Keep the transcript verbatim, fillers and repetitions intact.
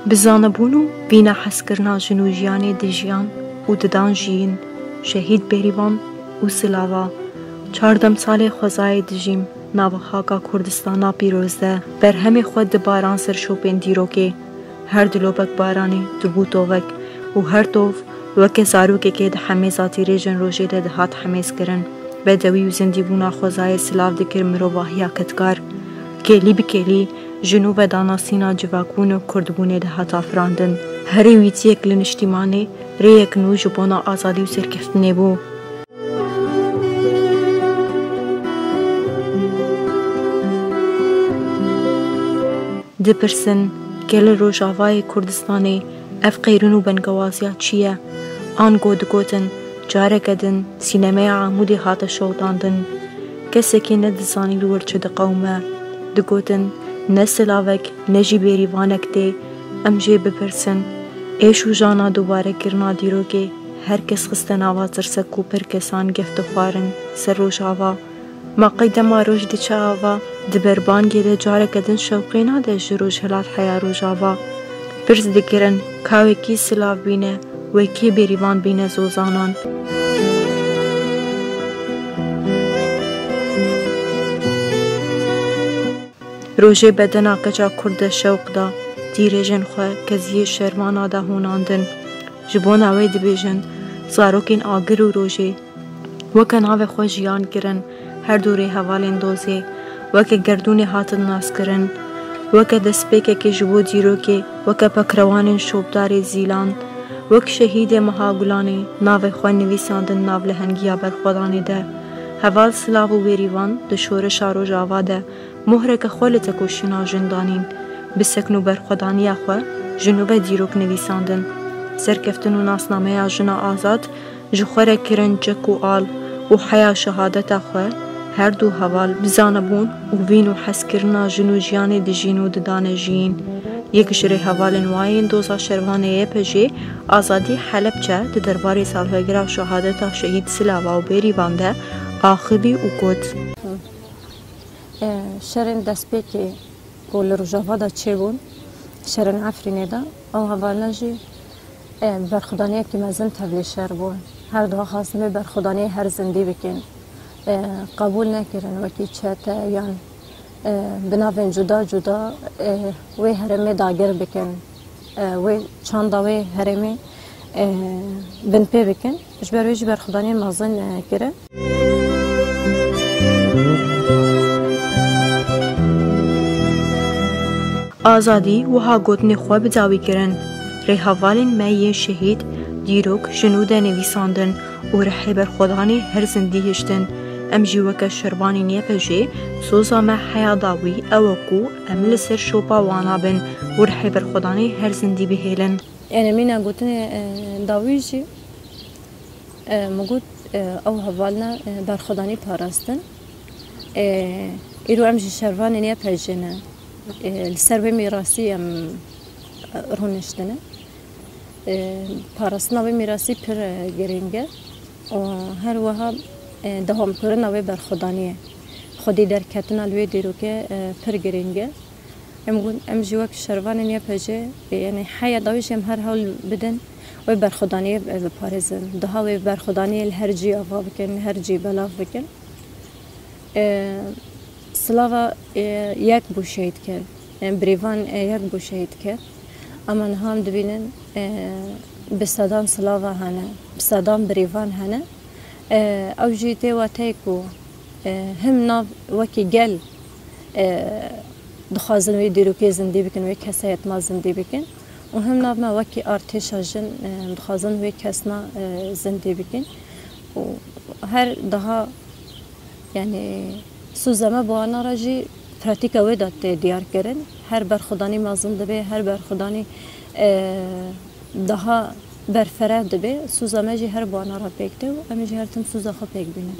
Bi zanebûn û vîna hezkirina jin û jiyanê dijiyan û didan jiyîn, şehîd Bêrîvan û Silava. Çar demsalê xwezayê dijîm, nava xaka Kurdistana pîroz de, berhemê xwe dibaran ser şopên dîrokê. Her dilobek baranê dibû tovek û her tov weke zarokekê di hemêza tîrêjên rojê de dihat hemêzkirin. Bedewî û zindîbûna xwezayê silav dikir mirovahiya kedkar. Kêlî bi kêlî ji nû ve danasîna civakbûn û kurdbûnê dihat afirandin. Herî wîtiyek li niştîmanê rêyek nû ji bona azadî û serkeftinê bû. Dipirsin, ke li Rojavayê Kurdistanê ev qeyrin û bengewaziya çi ye? Ango digotin, careke din sînemeya Amûdê hate şewitandin. Kesekê nedizanî li wir çi diqewime. Digotin, ne silavek, ne jî bêrîvanek tê. Em jê bipirsin. Êş û jana dubarekirina dîrokê her kes xiste nava tirse ku pir kesan gef dixwarin ser Rojava. Ma qey dema roj diçe ava, di berbangê de careke din şewqê nade ji Rojhilat heya Rojava. Pirs dikirin, ka wê kî silav bîne, wê kê bêrîvan bîne zozanan. Rojê bedena keça Kurd de şewq da, tîrêjên xwe keziyê şervana de hûnandin. Ji bona wê dibêjin, zarokên agir û rojê. Weke navê xwe jiyan kirin, her du rêhevalên dozê, weke gerdûnê hatin naskirin, weke destpêkekê ji bo dîrokê, weke pekrewanên şopdarê Zîlan, wek şehîdê Meha Gulanê navê xwe nivîsandin nav lehengiya berxwedanê de. Heval Silav û Bêrîvan di şoreşa Rojava de mohreke xwe li tekoşîna jin danîn. Bi sekn û berxwedaniya xwe ji nû ve dîrok nivîsandin. Serkeftin û nasnameya jina azad ji xwe re kirin çek û al û heya şehadeta xwe her du heval bi zanebûn û vîn û hezkirina jin û jiyanê dijîn û didane jiyîn. Yek ji rêhevalên wayên doza şervanê Y P J, Azadî Helebçe, di derbarê salvegera şehadeta şehîd Silava û Bêrîvan de axivî û got. E, şerên destpêkê ku li Rojava de çêbûn, şerên Efrînê de, ew hevalina jî, e, berxwedaniyekî mezin tevlî şer bûn. Her duha xwestin vê berxwedaniyê her zindî bikin. E, qebûl nekirin wekî çete yan, e, bi navên cuda cuda, e, wê herêmê dagir bikin. E, wê çanda wê herêmê, e, binpê bikin. Ji ber wê jî berxwedaniyên mezin, e, kirin. Azadî wiha gotinê xwe bi dawî kirin, rêhevalên me yên şehîd dîrok ji nû de nivîsandin û rihê berxwedanê her zindî hiştin. Em jî weke şervanên Y P J soza me heya dawî ew e ku em li ser şopa wana bin û rihê berxwedanê her zindî bihêlin. Yanî mîna gotinê, e, dawî jî, e, min got, e, ew hevalina, e, berxwedanî parastin. E, îro em jî şervanên Y P J ne. E, li ser vê mîrasî em, e, rûniştine. E, parastina vê mîrasî pir, e, girîng e. Û her wiha, e, dewamkirina wê berxwedaniyê. Xwedî derketina li wê dîrokê, e, pir girîng e. Em got, em jî wek şervanên Y P J, e, yanî heya dawî jî em her hewl bidin wê berxwedaniyê, e, biparêzin. Daha wê berxwedaniyê li her cî ava bikin, li her cî belav bikin. E, Silava, e, yek bû şehîd kir. E, Birêvan, e, yek bû şehîd kir. Ama niha em dibînin, e, bi sedan silava hene, bi sedan birêvan hene. E, ew jî tê wateyê ku, e, him nav wekî gel, e, dixwazin wê dîrokê zindî bikin, wê kesayet ma zindî bikin. Û him nav me wekî artêşa jin, e, dixwazin wê kesna, e, zindî bikin. Û her daha, yanî, sûza me bi wana re jî pratîka wê de tê diyar kirin. Her berxwedanî mezin dibe, her berxwedanî, e, daha berfireh dibe, sûza me jî her bi wana re pêk tê û em ê jî her tim sûza xwe pêk bînin.